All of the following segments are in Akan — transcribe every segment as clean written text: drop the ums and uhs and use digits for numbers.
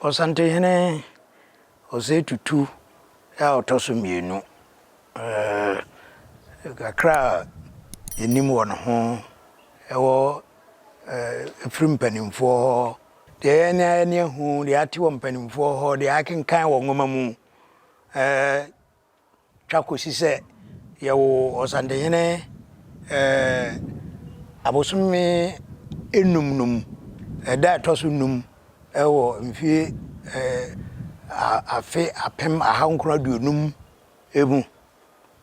Ɔsantehene Osei Tutu a ɔtɔ so mmienu, kakra a yɛnim wɔ ne ho wɔ ɛfiri mpanimfoɔ hɔ, deɛ yɛn ani ahu, deɛ yɛate wɔ mpanimfoɔ hɔ, deɛ yɛakenkan wɔ nwoma mu, twa kɔsi sɛ yɛwoo Ɔsantehene abosome nnum no mu, ɛda a ɛtɔ so nnum wɔ mfie afe 1950 mu.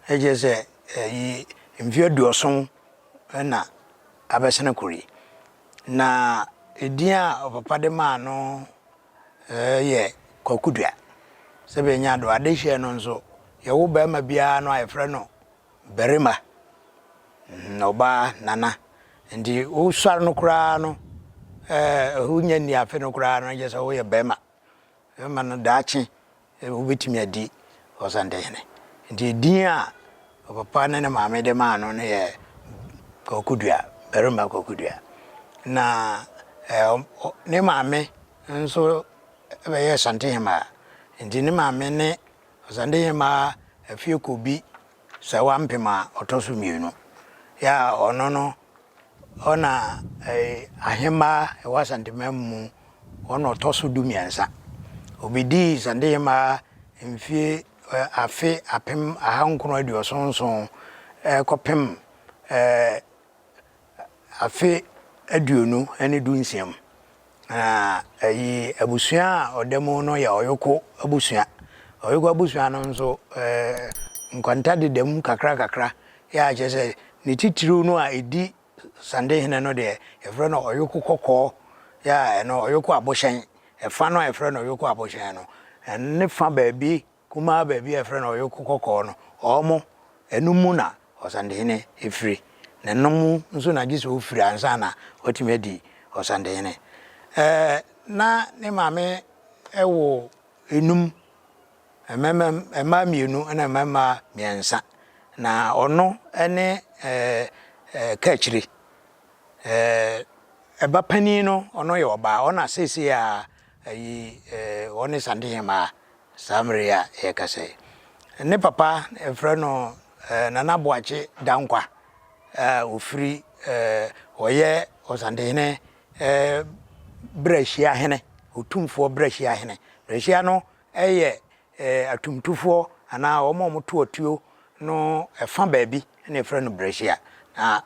Ɛkyerɛ sɛ ɛyi mfie 70 na abɛsene kɔ yi. Na edin a ɔpapa de maa no yɛ Kwaku Dua. Sɛ bɛnya do adehyeɛ no nso, yɛwo barima biara no a yɛfrɛ no barima, ɔbaa Nana. Nti wosuar no koraa no, wonya nni afe no koraa no, kyerɛ sɛ woyɛ barima. Barima no daakye wobɛtumi adi Ɔsantehene. Nti edin a ɔpapa ne ne maame de maa no no yɛ Kwaku Dua, Barima Kwaku Dua. Na ne maame nso bɛyɛɛ Santehemaa. Nti ne maame ne Ɔsantehemaa Afiekobi Sawampem a ɔtɔ so mmienu. Yɛ a ɔno no ɔna ahemmaa ɛwɔ Asanteman mu ɔna ɔtɔ so 13. Ɔbɛdii Santehemaa mfie afe 1977 kɔpem afe 2016 mu. Na ɛyi abusua a ɔda mu no yɛ Ɔyoko abusua. Ɔyoko abusua no nso nkwanta deda mu kakra kakra yɛ a kyerɛ sɛ ne titiriw no a ɛdi Sandehene no deɛ yɛfrɛ no Ɔyoko kɔkɔɔ yɛ a ɛno Ɔyoko abohyɛn. Ɛfa no a yɛfrɛ no Ɔyoko abohyɛn no, ɛno ne fa baabi kumaa baabi a yɛfrɛ no Ɔyoko Kɔkɔɔ no, wɔn, ɛno mu na Ɔsantehene firi, na ɛno mu nso na gye sɛ ɔfiri ansa na watumi adi Ɔsantehene. Ɛɛ, na ne maame wɔ nnum, mmarima, mmaa mmienu na mmarima mmiɛnsa, na ɔno ne ɛɛ, ɛɛ, kaakyire. Ɛɛ, ɛba panin no, ɔno yɛ ɔbaa, ɔna seesei a ayi, ɛɛ, ɔne Santehemaa. Saa mmerɛ yi a yɛrekasa yi, ne papa yɛfrɛ no Nana Boakye Dankwa a ɔfiri ɔyɛ Ɔsantehene Brɛhyiahene, Otumfoɔ Brɛhyiahene. Brɛhyia no yɛ atumtufoɔ anaa wɔn a wɔto atuo no ɛfa baabi na yɛfrɛ no Brɛhyia. Na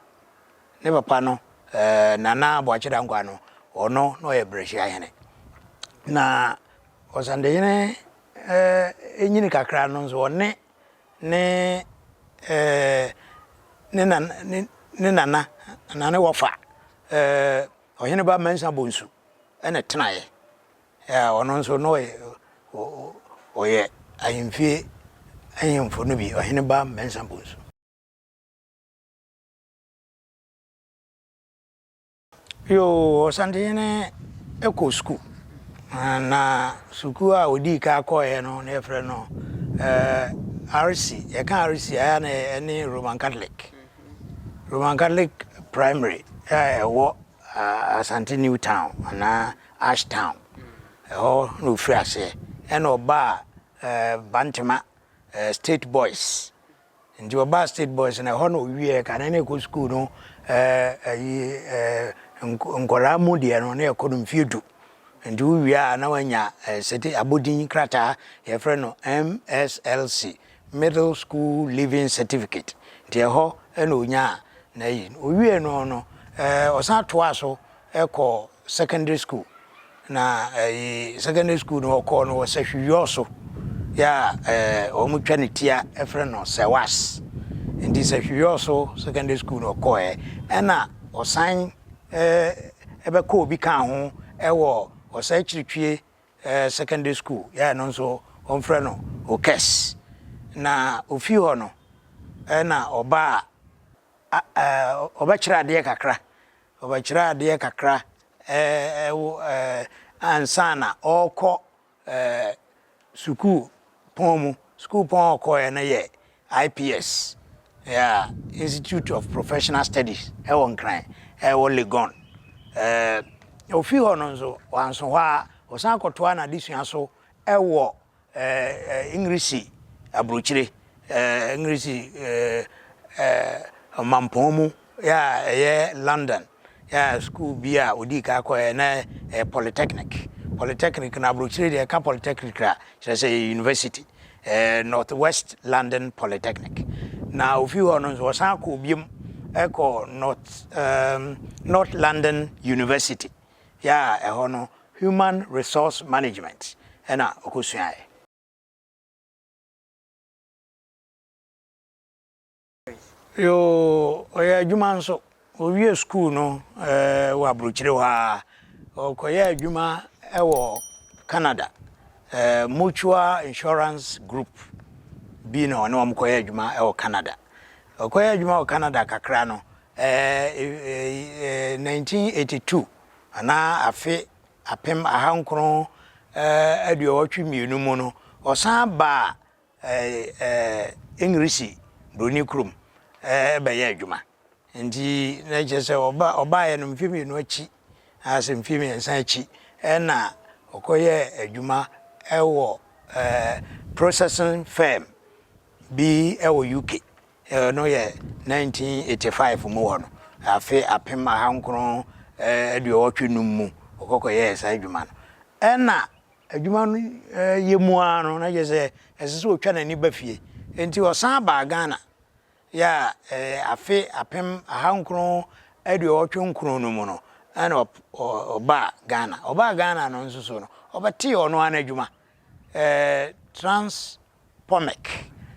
ne papa no Nana Boakye Dankwa no, ɔno na ɔyɛ Brɛhyiahene. Na Ɔsantehene nyini kakra no nso, ɔne ne ne nana ne ne nana anaa ne wɔfa Ɔheneba Mensah Bonsu na ɛtenaeɛ. Ɔno nso na ɔyɛ ɔyɛ ahemfie ahemfo no bi, Ɔheneba Mensah Bonsu. Yoo, Ɔsantehene kɔɔ sukuu, na sukuu a ɔdii kan kɔeɛ no na yɛfrɛ no RC. Yɛka RC a, ɛyɛ na ɛne Roman Catholic. Roman Catholic Primary a ɛwɔ Asante New Town anaa Ash Town. Ɛhɔ na ɔfiri aseɛ. Ɛna ɔbaa Bantama State Boys. Nti ɔbaa state boys no ɛhɔ na ɔwieɛ kane na ɛkɔ sukuu no ɛyi nkwadaa mu deɛ no na ɛkɔ no mfie du nti wowie a na wanya sɛte abɔdin krataa yɛfrɛ no MSLC Middle School Leaving Certificate nti ɛhɔ na ɔnyaa n'ayi no. Ɔwiee no no, ɔsan toaa so kɔɔ secondary school. Na ɛyi secondary school no ɔkɔɔ no wɔ Sahwiyɔso yɛ a wɔn twa ne tia frɛ no Sɛwas. Nti Sahwiyɔso secondary school no ɔkɔɔɛ ɛna ɔsan ɛbɛkɔ obi kaa ho ɛwɔ Ɔsɛe Kyiritwie secondary school yɛ a ɛno nso wɔn frɛ no Okes. Na ofii hɔ no ɛna ɔbaa ɔbɛkyerɛ adeɛ kakra Ɔbɛkyerɛ adeɛ kakra ansa na ɔrekɔ sukuu pɔn mu. Sukuu pɔn a ɔkɔeɛ no yɛ IPS, yeah, Institute of Professional Studies ɛwɔ Nkran, ɛwɔ Legon. Ɔfiri hɔ no nso, wanso hɔ ara, ɔsan kɔtoaa n'adesua so wɔ Engiresi aburokyire, Engiresi ɔmampɔn mu a ɛyɛ London, a sukuu bi a ɔdii kan kɔeɛ na ɛyɛ Polytechnic. Polytechnic no aburokyire deɛ ɛka Polytechnic a kyerɛ sɛ ɛyɛ university, North West London Polytechnic. Na ɔfiri hɔ no nso ɔsan kɔɔ biom kɔɔ North, North London University. Yɛ a ɛhɔ no Human Resource Management na ɔkɔsuaeɛ. Yoo, ɔyɛɛ adwuma nso. Ɔwiee sukuu no wɔ aburokyire hɔ ara, ɔkɔyɛɛ adwuma wɔ Canada, Mutual Insurance Group bi na ɔne wɔn kɔyɛɛ adwuma wɔ Canada. Ɔkɔyɛɛ adwuma wɔ Canada kakra no, 1982 anaa afe 1982 mu no, ɔsan baa Engiresi Buroni kurom bɛyɛɛ adwuma. Nti na kyerɛ sɛ ɔbaeɛ no mfe mmienu akyi anaasɛ mfe mmiɛnsa akyi na ɔkɔyɛɛ adwuma wɔ processing firm bi wɔ UK. Ɛno yɛ 1985 mu hɔ no, afe 1985 mu ɔkɔ kɔyɛɛ saa adwuma no. Ɛna adwuma no yɛ mu ara no, na kyerɛ sɛ ɛsɛ sɛ ɔtwa n'ani ba fie. Enti ɔsan baa Ghana yɛ a afe 1989 no mu no, ɛna ɔbaa Ghana. Ɔbaa Ghana no nso so no, ɔbɛtee ɔno ara n'adwuma, Trans Pomec.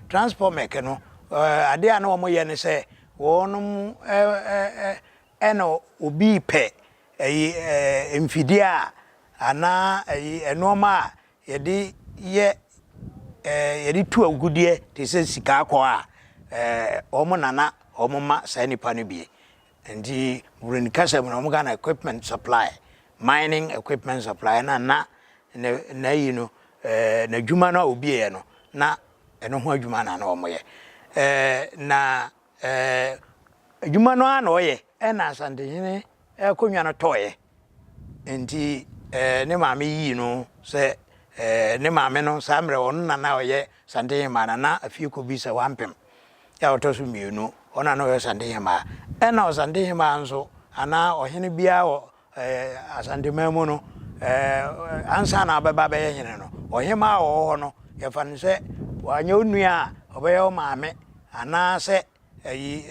Transpomec no, adeɛ a na wɔyɛ ne sɛ wɔnom ɛna obi repɛ ɛyi mfidie a anaa ɛyi nnoɔma a yɛde yɛ yɛde tu agudeɛ te sɛ sika akɔ a wɔn na na wɔn ma saa nipa no bie. Nti Buroni kasa mu no wɔn ka no equipment supply, mining equipment supply ɛna na ne n'ayi no n'adwuma no a obieɛ no na ɛno ho adwuma na na wɔyɛ. Na adwuma no ara na ɔyɛ ɛna Asantehene akonnwa no tɔeɛ. Nti ne maame yii no sɛ ne maame no saa mmerɛ ɔno na na ɔyɛ Asantehemaa na na afie kɔbisa wampem a ɔtɔ so mmienu ɔno na na ɔyɛ Ɔsantehemaa. Ɛna Ɔsantehemaa nso anaa ɔhene biara wɔ Asanteman mu no ansa na ɔbɛba abɛyɛ hene no, ɔhemaa a ɔwɔ hɔ no yɛfa no sɛ wanyɛ wo nua a ɔbɛyɛ wo maame anaasɛ ayi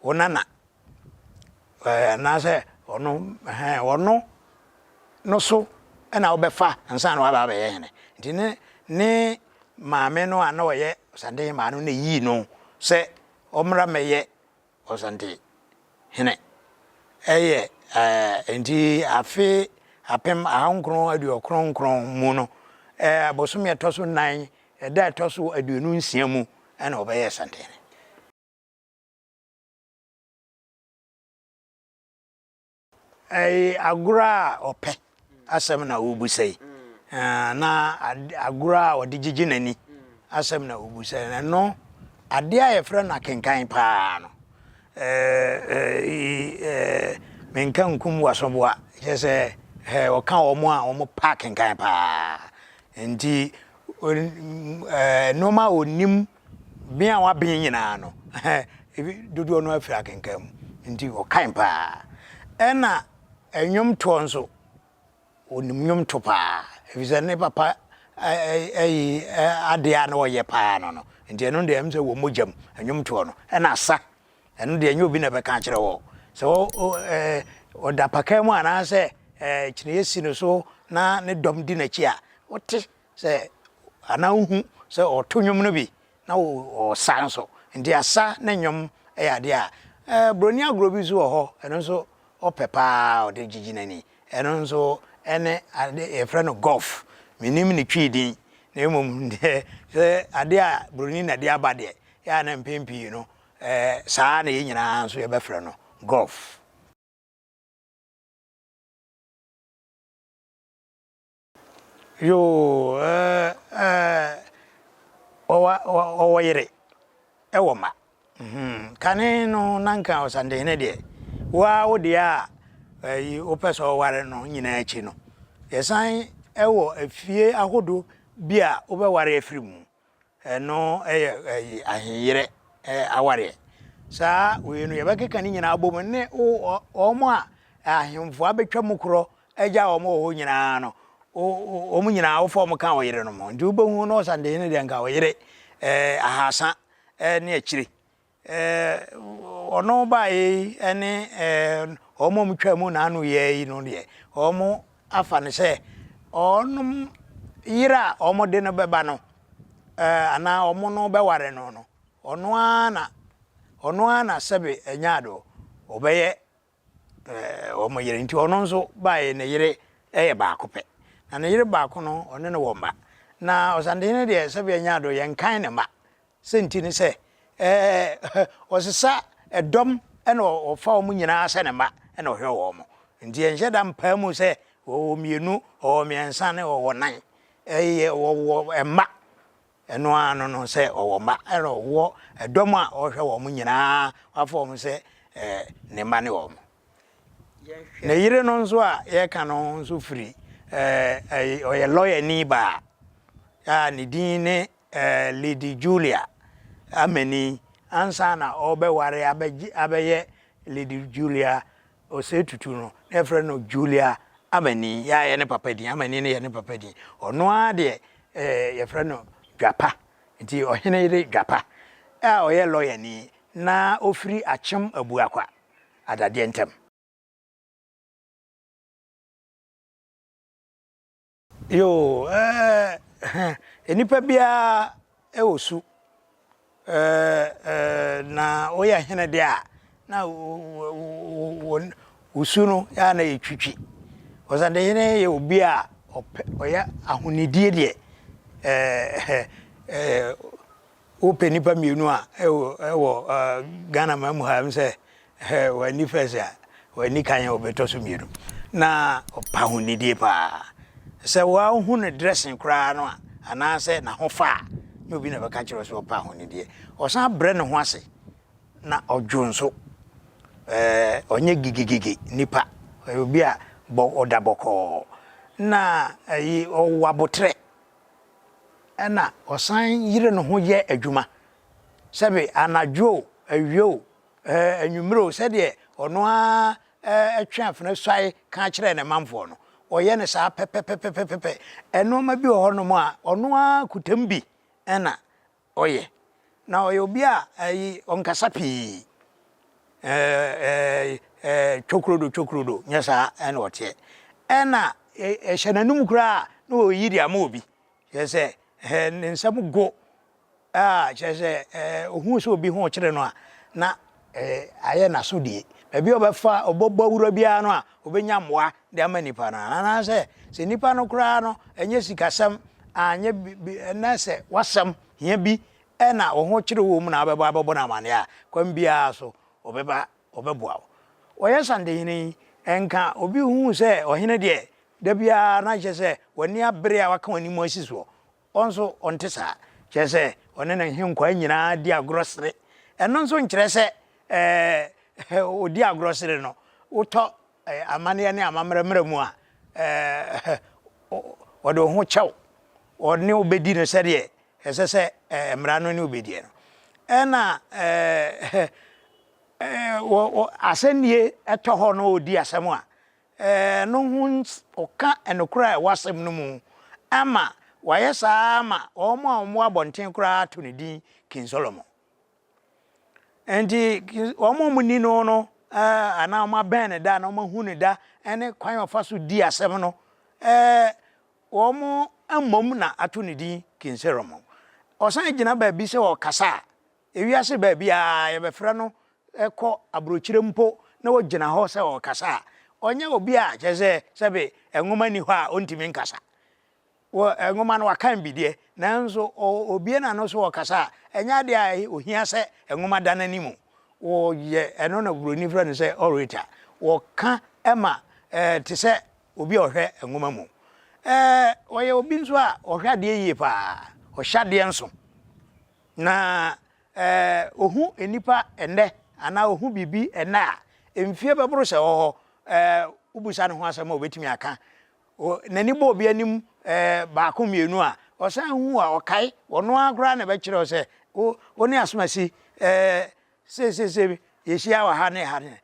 wo nana anaasɛ ɔno ɛhɛn ɔno no so na wobɛfa ansa na waba abɛyɛ hene. Nti ne ne maame no a na ɔyɛ Ɔsantehemaa no na eyii no sɛ ɔmmra mmɛyɛ Ɔsantehene. Ɛyɛ nti afe 1999 mu no, bosome a ɛtɔ so nan, ɛda a ɛtɔ so 26 mu na ɔbɛyɛɛ Santehene. Ɛyɛ agorɔ a ɔpɛ asɛm na worebisa yi, na agorɔ a ɔde gyegye n'ani asɛm na worebisa yi. Ɛno, adeɛ a yɛfrɛ no akenkan paa no, menka nkum w'asoboa, kyerɛ sɛ ɔka wɔn a wɔpɛ akenkan paa. Nti nneɛma a ɔnim Ben a waben nyinaa no, dodoɔ no ara firi akenkan mu, nti ɔkan paa. Ɛna nnwomtoɔ nso, ɔnim nnwomto paa, ɛfiri sɛ ne papa ayi adeɛ a na ɔyɛ paa no no, nti ɛno deɛ ɛm sɛ wɔ mogya mu, nnwomtoɔ no. Ɛna asa. Ɛno deɛ ɛnyɛ obi na ɛbɛka akyerɛ wo. Sɛ ɔda pakaa mu anaasɛ kyiniiɛ si no so na ne dɔm di n'akyi a, wote sɛ anaa wohu sɛ ɔto nnwom no bi na ɔsa nso. Nti asa ne nnwom yɛ adeɛ a buroni agorɔ bi nso wɔ hɔ, ɛno nso ɔpɛ pa ara ɔde gyegye n'ani. Ɛno nso ne ade yɛfrɛ no golf. Mennim ne Twi din na mmom deɛ sɛ adeɛ a buroni na de aba deɛ, yɛ a na mpɛn pii no saa ara na yɛn nyinaa nso yɛbɛfrɛ no golf. Yoo, ɛɛ, ɔwɔ ɔwɔ yere wɔ mma. Kane no na nka Ɔsantehene deɛ, wo ara wo deɛ a ɛyi wopɛ sɛ ɔware no nyinaa akyi no, yɛsan wɔ afie ahodoɔ bi a wobɛware afiri mu. Ɛno yɛ ɛyi ahenyerɛ awareɛ. Saa wei no yɛbɛkeka ne nyinaa abom ne wɔn a ahemfo abɛtwa mu korɔ agya wɔn wɔ hɔ nyinaa no, wɔn nyinaa wofa wɔn ka ɔyerenom ho. Nti wobɛhu na Ɔsantehene deɛ nka ɔyere ahaasa ne akyire. Ɔno baeɛ yi ne wɔn a wɔtwaa mu n'ano yɛɛ yi no deɛ, wɔafa no sɛ wɔn yere a wɔde no bɛba no anaa wɔn no bɛware no no, ɔno ara na ɔno ara na sɛbe ɛnyɛ ado ɔbɛyɛ wɔn yere. Nti ɔno nso baeɛ ne yere yɛ baako pɛ. Na ne yere baako no, ɔne no wɔ mma. Na Ɔsantehene deɛ sɛbe ɛnyɛ ado yɛnkan ne mma. Sɛ nti ne sɛ, ɔsesa dɔm na ɔfa wɔn nyinaa sɛ ne mma na ɔhwɛ wɔn. Nti ɛnhyɛ da mpaa mu sɛ ɔwɔ mmienu, ɔwɔ mmiɛnsa ne ɔwɔ nan. Ɛyɛ ɔwɔ mma. Ɛno ara no no sɛ ɔwɔ mma ɛna ɔwɔ ɛdɔm a ɔhwɛ wɔn nyinaa, wafa wɔn sɛ ne mma ne wɔn. Ne yere no nso a yɛka no nso firi ɔyɛ lɔyani baa a ne din ne Lady Julia Amani ansa na ɔrebɛware abɛgye abɛyɛ Lady Julia Osei Tutu no, na yɛfrɛ no Julia Amani, yɛ a ɛyɛ ne papa din, Amani no yɛ ne papa din. Ɔno ara deɛ yɛfrɛ no Dwapa, nti ɔhene yere Dwapa a ɔyɛ lɔyani na ɔfiri Akyem Abuakwa, Adadeɛ ntam. Yoo eh nnipa biara wɔ su eh na woyɛ hene deɛ a na wo su no yɛ a na yɛ twitwi. Ɔsantehene yɛ obi a ɔpɛ ɔyɛ ahonidie deɛ eh Wopɛ nnipa mmienu a ɛwɔ Ghana man mu ha m sɛ wɔanni first a wɔanni kan a wɔbɛtɔ so mmienu. Na ɔpa ahonidie paa. Sɛ woahu no dressing koraa no a anaasɛ n'ahofa a nyɛ obi na bɛka kyerɛ wo sɛ ɔpɛ ahonidie. Ɔsan brɛ ne ho ase na ɔdwo nso. Ɔnyɛ gigigigi nipa. Ɔyɛ obi a ɔda bɔkɔɔ. Na ɔwɔ aboterɛ. Ɛna ɔsan yere ne ho yɛ adwuma. Sɛbe anadwo o, awia o, anwummere o, sɛdeɛ ɔno ara twe afena suae ka kyerɛɛ ne manfoɔ no, ɔyɛ no saa pɛpɛpɛpɛpɛ. Nnoɔma bi wɔ hɔnom a, ɔno ara kuta mu bi na ɔyɛ. Na ɔyɛ obi a ayi ɔnkasa pii. Ɛɛ ɛɛ twokrodo twokrodo nyɛ saa ɛna ɔteɛ. Ɛna ɛhyɛ n'anum koraa na ɔyi de ama obi. Kyerɛ sɛ ɛɛ ne nsam go a kyerɛ sɛ ɛɛ ohun sɛ obi ho kyerɛ no a na ɛɛ ayɛ n'asodie. Baabi a ɔbɛfa ɔbɛbɔ awura biara no a ɔbɛnya mmoa de ama nipa no. Anaasɛ sɛ nipa no koraa no ɛnyɛ sikasɛm anyɛ bi na sɛ w'asɛm hia bi na wo ho kyere wo mu na wobɛba abɛbɔ no amanneɛ a, kwan biara so ɔbɛba ɔbɛboa wo. Ɔyɛ Santehene yi, nka obi hu sɛ ɔhene deɛ da biara na kyerɛ sɛ w'ani abere a waka w'anim asi soɔ. Ɔno nso ɔnte saa. Kyerɛ sɛ ɔne ne nhenkwaa nyinaa di agorɔ sere. Ɛno nso nkyerɛ sɛ ɛɛ ɔdi agorɔ sere no, wotɔ amanneɛ ne amammerɛ mmara mu a, ɔde wo ho kyɛ wo. Ɔne wo bɛdi no sɛdeɛ ɛsɛ sɛ mmara no ne wo bɛdiɛ no. Ɛna asɛnnie tɔ hɔ na ɔdi asɛm a, ɛno ho ɔka nokorɛ a ɛwɔ asɛm no mu ama wayɛ saa ara ma wɔn a wɔwɔ abɔnten koraa ato ne din King Solomon. Nti wɔn a wɔni no no anaa wɔabɛn no da anaa wɔahu no da ne kwan a ɔfa so di asɛm no, wɔn mmom na ato ne din King Solomon. Ɔsan gyina baabi sɛ ɔrekasa a, ewiase baabiara yɛbɛfrɛ no kɔ aburokyire mpo na ɔgyina hɔ sɛ ɔrekasa a, ɔnyɛ obi a kyerɛ sɛ sɛbe nwoma nni hɔ a ɔntumi nkasa. Wɔ nwoma no wakan bi deɛ, nanso ɔbue n'ano sɛ ɔrekasa a, ɛnyɛ adeɛ a ɔhia sɛ nwoma da n'anim. Wɔyɛ ɛno na buroni frɛ no sɛ orator. Wɔka ma te sɛ obi a ɔhwɛ nwoma mu. Ɔyɛ obi nso a ɔhwɛ adeɛ yie paa, ɔhyɛ adeɛ nso. Na ɔhu nnipa nnɛ anaa ɔhu biribi nnɛ a, mfie bɛboro sɛ wɔ hɔ, wobisa ne ho asɛm a ɔbɛtumi aka. N'ani bɔ obi anim baako mmienu a, ɔsan hu a ɔkae, ɔno ara koraa na ɛbɛkyerɛ wo sɛ wo ne asomasi seeseesei yɛhyia wɔ ha ne ha ne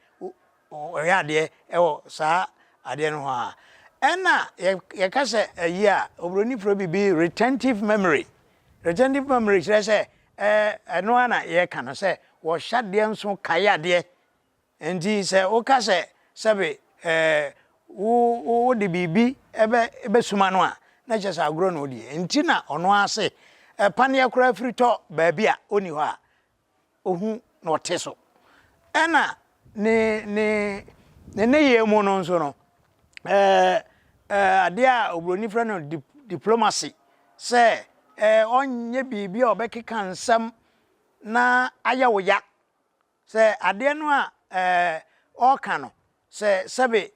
ɔyɛ adeɛ wɔ saa adeɛ no ho a. Ɛna yɛka sɛ ayi a, oburoni frɛ biribi retentive memory. Retentive memory kyerɛ sɛ ɛno ara na yɛka no sɛ wɔhyɛ adeɛ nso kae adeɛ. Enti sɛ woka sɛ sɛbe wo wode biribi bɛ bɛsuma no a, na kyerɛ sɛ agorɔ na ɔdi. Enti na ɔno ara se paneɛ koraa firi tɔ baabi a ɔnni hɔ a, ɔhu na ɔte so. Ɛna ne ne ne nneyɛɛ mu no nso no, ɛɛ adeɛ a oburoni frɛ no diplomacy, sɛ ɔnyɛ biribi a ɔbɛkeka nsɛm na ayɛ wo ya. Sɛ adeɛ no a ɔreka no, sɛ sɛbe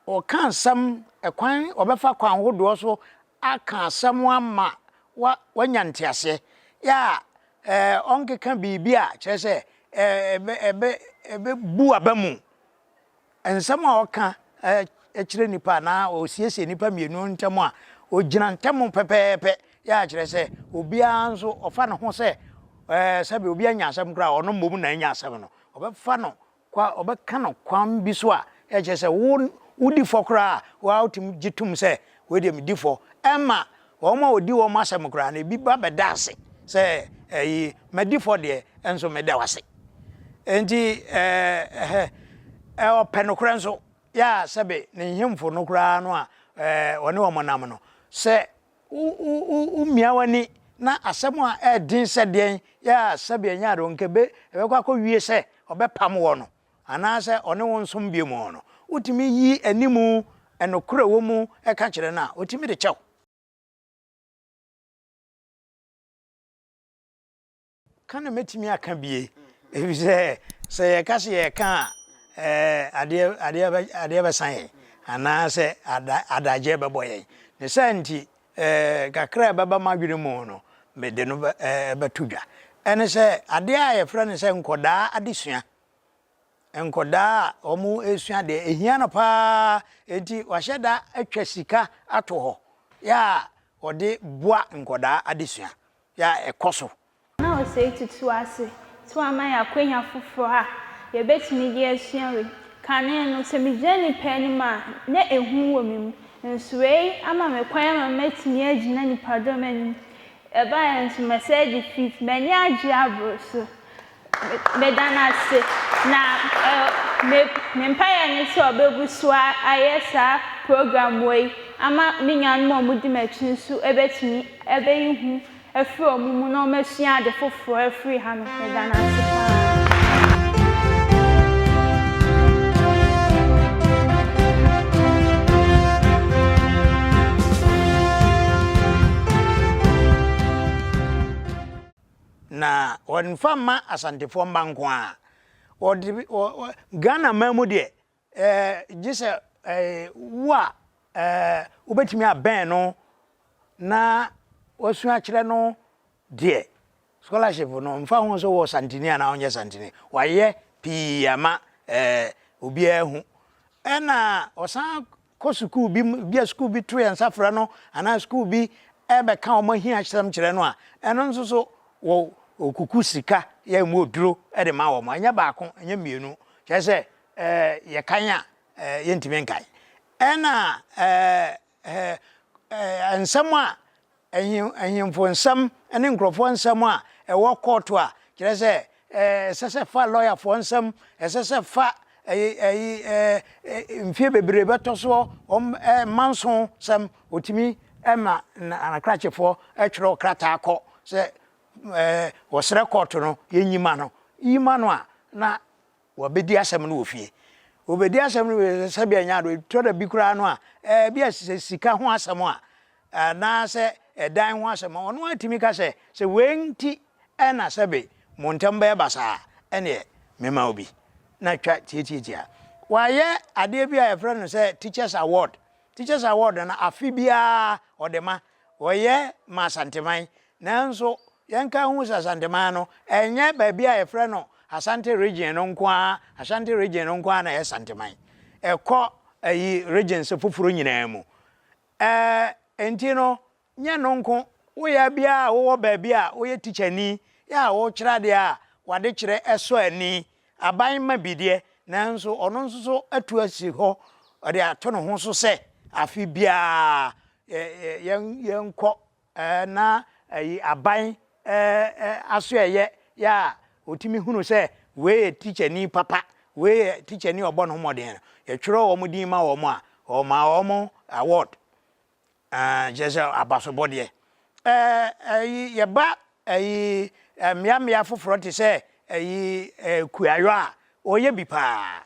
ɔka asɛm, ɛkwan, ɔbɛfa kwan hodoɔ so aka asɛm ama wa, wanya nteaseɛ, yɛ a ɔnkeka biribi a kyerɛ sɛ ɛbɛ, ɛbɛ, ɛbɛbu aba mu. Nsɛm a ɔka kyerɛ nnipa anaa ɔsiesie nnipa mmienu ntam a, ɔgyina ntam pɛpɛɛpɛ. Yɛ a kyerɛ sɛ obiara nso ɔfa ne ho sɛ sɛbe obi anya asɛm koraa a, ɔno mmom na anya asɛm no. Ɔbɛfa no kwa, ɔbɛka no kwan bi so a, ɛkyerɛ sɛ wo wodi fɔ koraa a, wo ara wotumi gye tom sɛ wei deɛ medi fɔ. Ɛma wɔn a wɔdi wɔn asɛm koraa no, ebi ba bɛda ase sɛ ɛyi madi fɔ deɛ nso meda wo ase. Enti ɛɛ ɔpɛ nokorɛ nso, yɛ a sɛbe ne nhemfo no koraa no a ɔne wɔn nam no, sɛ womia w'ani na asɛm a ɛyɛ den sɛ deɛn, yɛ a sɛbe ɛnyɛ ade, nka ɛbɛkɔ akɔwie sɛ ɔbɛpam wɔ no, anaasɛ ɔne wo nsom bio mu no, wotumi yi animu nokorɛ wɔ mu ka kyerɛ no a, ɔtumi de kyɛ wo. Ka na mɛtumi aka bie, ɛfiri sɛ sɛ yɛka sɛ yɛka a, ɛɛ, adeɛ, adeɛ bɛ, adeɛ bɛsa yɛn, anaasɛ ada, adagyeɛ bɛbɔ yɛn. Ne saa nti, ɛɛ, kakra a ɛbɛba m'adwene mu no, mede no bɛ, ɛɛ, bɛto dwa. Ɛne sɛ, adeɛ a yɛfrɛ no sɛ nkɔdaa adesua, nkɔdaa a wɔresua adeɛ, ɛhia no pa ara, enti wahyɛ da atwa sika ato hɔ, yɛ a wɔde boa nkɔdaa adesua. Yɛ a ɛkɔ so. Na Osei tutu ase to ama yɛn akwanya foforɔ a yɛbɛtumi de asua wei. Kane no, sɛ megyina nnipa anim a, na ehu wɔ me mu. Nso wei ama me kwan ama matumi agyina nnipadɔm anim. Ɛbaeɛ nso, mɛsɛe de fifth. M'ani agye aboro so. Meda no ase, na me me mpaeɛ ne sɛ ɔbɛgu so ayɛ saa program wei ama me nuanom a wɔdi m'akyi nso bɛtumi bɛyi hu afiri wɔn mu na wɔasua ade foforɔ afiri ha no. Meda no ase pa ara. Na wɔmfa mma Asantefoɔ mma nko ara. Wɔde wɔ wɔ Ghana man mu deɛ, ɛɛ gye sɛ ɛɛ wo a ɛɛ wobɛtumi abɛn no na wasua akyerɛ no deɛ, scholarship no mfa ho sɛ wowɔ Santini anaa wonyɛ Santini, wayɛ pii ama ɛɛ obiara ahu. Ɛna ɔsan kɔ sukuu bi mu, bi a sukuu bi to yɛn nsa frɛ no anaa sukuu bi bɛka wɔn ahiasɛm kyerɛ no a, ɛno nso so wɔ wɔkuku sika yɛ mu oduro de ma wɔn. Ɛnyɛ baako, ɛnyɛ mmienu. Kyerɛ sɛ ɛɛ yɛkan a ɛɛ yɛntumi nkan. Ɛna ɛɛ ɛɛ nsɛm a ahemfo nsɛm ne nkurɔfoɔ nsɛm a ɛwɔ kɔɔto a, kyerɛ sɛ ɛsɛ sɛ fa lɔyafoɔ nsam, ɛsɛ sɛ fa ɛyi ɛyi ɛɛ mfie bebree bɛtɔ soɔ, wɔn ɛɛ mmanso sɛm, wɔtumi ma n'akrakyefoɔ twerɛ krataa kɔ sɛ ɛɛ wɔsrɛ kɔɔto no yɛnyi ma no. Yi ma no a, na wɔbɛdi asɛm no wɔ fie. Wɔbɛdi asɛm no wɔ fie sɛdeɛ ɛnyɛ adeɛ, ɛtɔ da bi koraa no a, ɛɛ bi a sɛ sika ho asɛm a, anaasɛ ɛdan ho asɛm a, ɔno ara tumi ka sɛ, sɛ wei nti na sɛbe mo ntam bɛyɛ basaa a, ɛnneɛ mema wo bi. Na twa tiatiatia. Wɔayɛ adeɛ bi a yɛfrɛ no sɛ Teachers Award. Teachers Award no, afe biara wɔde ma. Wɔyɛ ma Asanteman. Nanso yɛnka nhu sɛ Asanteman no, ɛnyɛ baabi a yɛfrɛ no Asante Region no nko ara, Ashanti Region no nko ara na ɛyɛ Santeman. Ɛkɔ ayi regions foforɔ nyinaa mu. Ɛɛ enti no, nyɛ no nko, woyɛ biara a wowɔ baabi a woyɛ tikyani, yɛ a wokyerɛ adeɛ a w'adekyerɛ sɔ ani, aban ma bi deɛ, nanso ɔno nso so atu asi hɔ, ɔde ato ne ho so sɛ afe biara yɛn yɛnkɔ na ayi aban asoɛeɛ yɛ a ɔtumi hunu sɛ wei yɛ tikyani papa, wei yɛ tikyani a ɔbɔ ne ho mmɔden no, yɛtwerɛ wɔn din ma wɔn a, wɔma wɔn award, kyerɛ sɛ abasobɔdeɛ. Ayi yɛba ayi mmeammea foforɔ te sɛ ayi Kuayɔ a, wɔyɛ bi paa.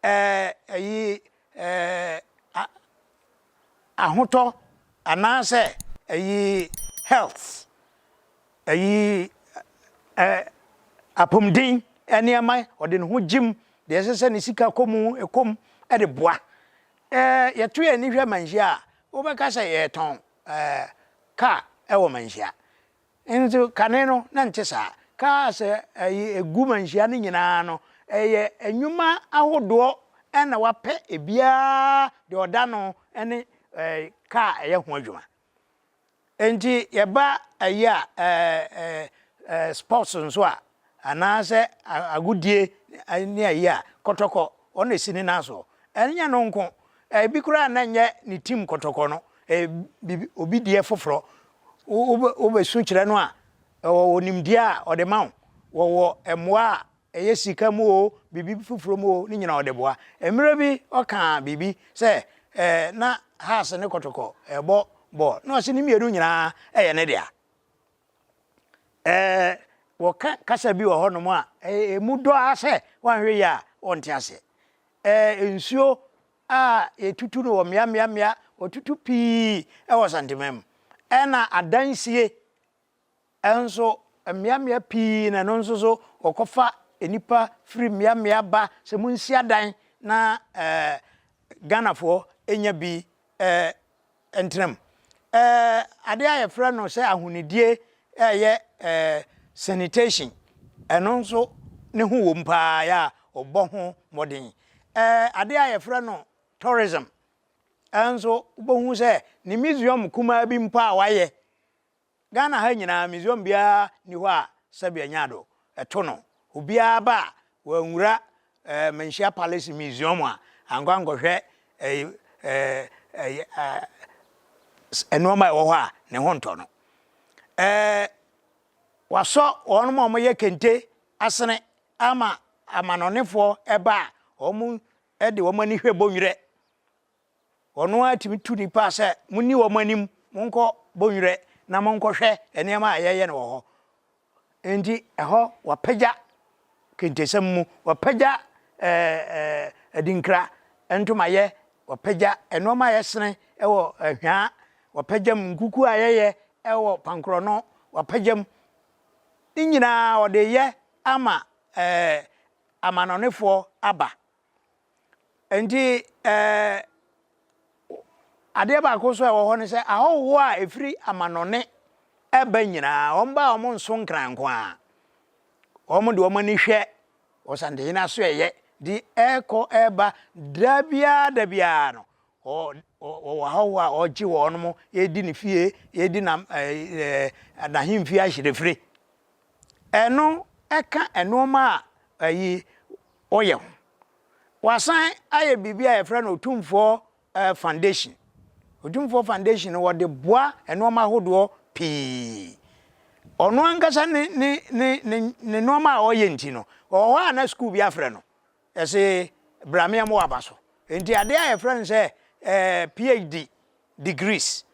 Ayi ahotɔ anaasɛ ayi health ayi ɛ apɔmuden nneɛma ɔde ne ho gyim deɛ ɛsɛ sɛ ne sika kɔ mu ɛkɔ mu de boa. Ɛɛ yɛto yɛn ani hwɛ Manhyia a, wobɛka sɛ yɛretɔn ɛɛ kaa wɔ Manhyia. Nso kane no na ɛnte saa. Cars a ɛyi ɛgu manhyia no nyinaa no, ɛyɛ nnwuma ahodoɔ na wapɛ ebiara deɛ ɔda no ne car a ɛyɛ ho adwuma. Nti yɛba ayi a sports nso a, anaasɛ agodie ne ayi a, kɔtɔkɔ ɔno na ɛsi ne nan soɔ. Ɛnyɛ no nko, ebi koraa na ɛnyɛ ne team kɔtɔkɔ no, ɛyɛ biribi obi deɛ foforɔ. Wobɛsu kyerɛ no a, ɔwɔ nimdeɛ a ɔde ma wo. Wɔwɔ mmoa a ɛyɛ sika mu oo, biribi foforɔ mu oo, ne nyinaa ɔde boa. Mmerɛ bi ɔkaa biribi sɛ na Hearts ne Kɔtɔkɔ rebɔ bɔɔl, na ɔse ne mmienu nyinaa yɛ ne dea. Ɛɛ wɔka kasa bi wɔ hɔnom a, ɛmu dɔ ara sɛ woanhwɛ yie a wonte aseɛ. Ɛɛ nsuo a yɛtutu no wɔ mmeammeammea, wɔtutu pii wɔ Santeman mu. Ɛna adansie nso, mmeammea pii na ɛno nso so wɔkɔfa nnipa firi mmeammea ba sɛ monsi adan na ɛɛ Ghanafoɔ nya bi ɛɛ ntena mu. Ɛɛ adeɛ a yɛfrɛ no sɛ ahonidie a ɛyɛ ɛɛ sanitation, ɛno nso ne ho wom pa ara yɛ a wɔbɔ ho mmɔden. Ɛɛ adeɛ a yɛfrɛ no tourism nso, wobɛhu sɛ ne museum kumaa bi mpo a wɔayɛ Ghana ha nyinaa museum biara nni hɔ a sɛbi ɛnyɛ ado ɛto no. Obiara ba a wanwura eh, Manhyia Palace Museum a ankɔ ankɔhwɛ eh, eh, eh, eh, nneɛma a ɛwɔ hɔ a ne ho ntɔ no. Eh, wasɔ wɔn a wɔyɛ kente asene ama amanɔnefoɔ ɛba a wɔn de wɔn ani hwɛ bɔnwerɛ. Ɔno ara tumi tu nnipa sɛ, Monni wɔn anim, monkɔ Bonwerɛ na monkɔhwɛ nneɛma a yɛyɛ no wɔ hɔ. Enti ɛhɔ wɔapagya kentesɛm mu, wɔapagya ɛɛ adinkra ntomayɛ, wɔapagya nneɛma a yɛsene wɔ Ahwaa, wɔapagya mu, nkuku a yɛyɛ wɔ Pankorɔno, wɔapagya mu. Ne nyinaa wɔde reyɛ ama ɛɛ amanɔnefoɔ aba. Enti ɛɛ adeɛ baako nso a ɛwɔ hɔ ne sɛ ahɔhoɔ a ɛfiri amanɔne ɛba nyinaa, wɔn ba a wɔn nso nkran nko ara. Wɔn de wɔn ani hwɛ Ɔsantehene asoɛeɛ de ɛrekɔ ɛreba da biara da biara no, wɔwɔ ahɔhoɔ a wɔgye wɔn, yɛdi ne fie, yɛdi na ɛɛ n'ahemfie ahyerɛfire. Ɛno ɛka nnoɔma a ɛyi ɔyɛ ho. Wasan ayɛ biribi a yɛfrɛ no Otumfoɔ Foundation. Otumfoɔ Foundation no wɔde boa nnoɔma ahodoɔ pii. Ɔno ankasa ne ne ne ne ne nneɛma a ɔyɛ nti no, ɔwɔ hɔ a na sukuu bi afrɛ no, ɛse bra me ɛmo aba so. Nti adeɛ a yɛfrɛ no sɛ eh, PhD degrees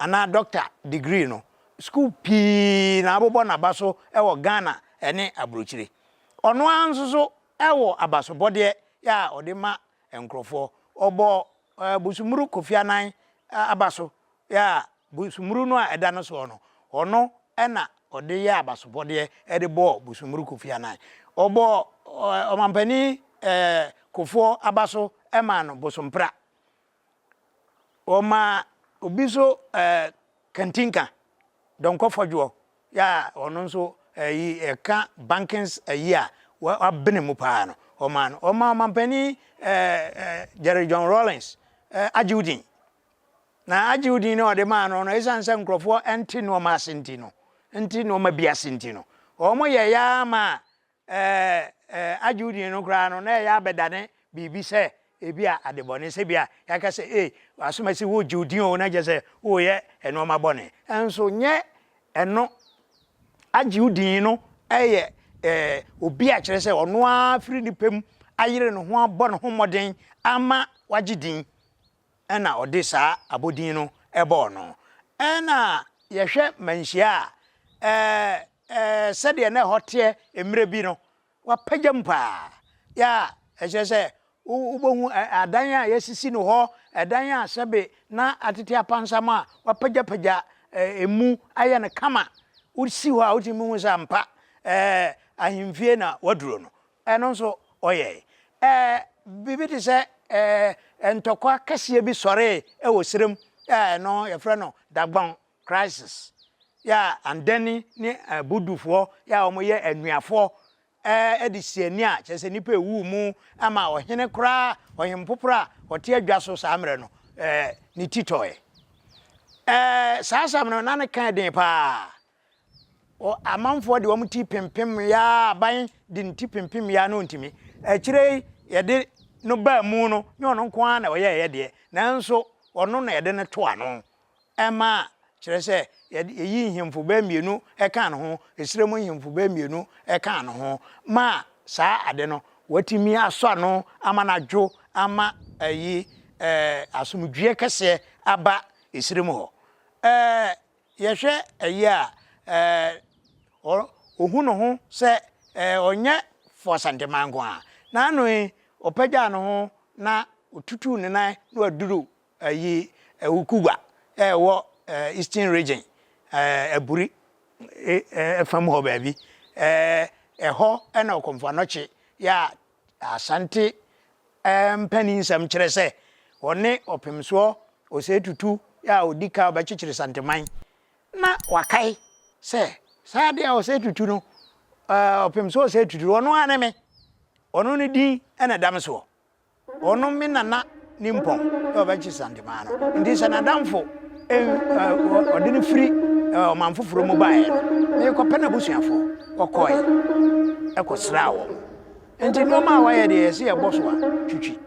anaa doctor degree no, sukuu pii na abobɔ n'aba so wɔ Ghana ne aburokyire. Ɔno ara nso so wɔ abasobɔdeɛ a ɔde ma nkurɔfoɔ. Ɔbɔ Busumuru Kofi Annan aba so a Busumuru no a ɛda no soɔ no, ɔno na ɔde yɛɛ abasobɔdeɛ de bɔɔ Busumuru Kofi Annan. Ɔbɔɔ Ɔmampanin Kufuor aba so maa no Bosompra. Ɔmaa obi nso Kantinka, Donkor Fɔdwoɔ, yɛ a ɔno nso ɛyi ɛka bankings ayi a wabene mu paa no, ɔmaa no. Ɔmaa Ɔmampanin Jerry John Rawlings agye din. Na agye din no a ɔde maa no no, esiane sɛ nkurɔfoɔ nte nneɛma ase nti no, nte nneɛma bi ase nti no, wɔyɛeɛ ara maa ɛɛ agye din no koraa no, na ɛyɛ abɛdane biribi sɛ ebi a adebɔne, sɛ bi a yɛaka sɛ, ei, asomasi woregye wo din o, na kyerɛ sɛ woreyɛ nneɛma bɔne. Nso nyɛ ɛno. Agye wo din no yɛ ɛɛ obi a kyerɛ sɛ ɔno ara firi ne pɛ mu ayere ne ho abɔ ne ho mmɔden ama wagye din. na ɔde saa abodin no bɔɔ no. Ɛna yɛhwɛ manhyia a, ɛɛ sɛdeɛ na ɛhɔ teɛ mmerɛ bi no, wapagya mu paa. Yɛ a ɛkyerɛ sɛ wobɛhu adan a yɛasisi no hɔ, ɛdan a sɛbe na atete apansam a wapagyapagya ɛmu ayɛ no kama. Wosi hɔ a wotumi hu sɛ ampa ɛɛ ahemfie na waduro no. Ɛno nso ɔyɛe. Ɛɛ, biribi te sɛ ɛɛ ntɔkwa kɛseɛ bi sɔree wɔ serem a ɛno yɛfrɛ no Dagbon crisis yɛ a Andani ne Budufoɔ yɛ a wɔyɛ anuafoɔ ɛɛ de si ani a kyerɛ sɛ nnipa ɛwuu mu ama ɔhene koraa ɔhempoporo a ɔte adwa so saa mmerɛ no ɛɛ ne ti tɔeɛ. Ɛɛ saa asɛm no na ne ka den paa. Wɔ amanfoɔ de wɔn ti pempem yaa aban de ne ti pempem yaa no ntumi. Akyire yi yɛde no baa mu no nyɛ ɔno nko ara na ɔyɛɛyɛ deɛ nanso ɔno na yɛde no to ano ɛma kyerɛ sɛ yɛde yɛyi nhemfo bɛɛ mmienu ɛkaa ne ho, esrɛ mu nhemfo bɛɛ mmienu ɛkaa ne ho ma saa ade no watumi asɔ ano ama no adwo ama ayi ɛɛ asomdwoeɛ kɛseɛ aba esrɛ mu hɔ. Ɛɛ Yɛhwɛ ayi a, ɛɛ, ɔhu ne ho sɛ ɛɛ ɔnyɛ for Asanteman nko ara. N'ano yi, ɔpagyaa ne ho na ɔtutuu ne nan na waduru ayi Awukugua a ɛwɔ Eastern Region, ɛɛ Aburi fam hɔ baabi. Ɛɛ ɛhɔ na Ɔkɔmfo Anɔkye yɛ a Asante mpaninsɛm kyerɛ sɛ ɔne Ɔpemsoɔ Osei Tutu a ɔdi ka a ɔbɛkyekyere Santeman na wakae sɛ saa adeɛ a Osei Tutu no, Ɔpemsoɔ Osei Tutu no, ɔno ara ne me, ɔno ne din na ɛda me soɔ. Ɔno me nana nimpɔn na ɔbɛkye Santemaa no. Nti sɛ n'adamfo ɔde no firi ɔman foforɔ mu baeɛ no, merekɔpɛ n'abusuafoɔ. Ɔkɔe kɔsraa wɔn. Nti nneɛma a wayɛ deɛ yɛse yɛbɔ so a, twitwi.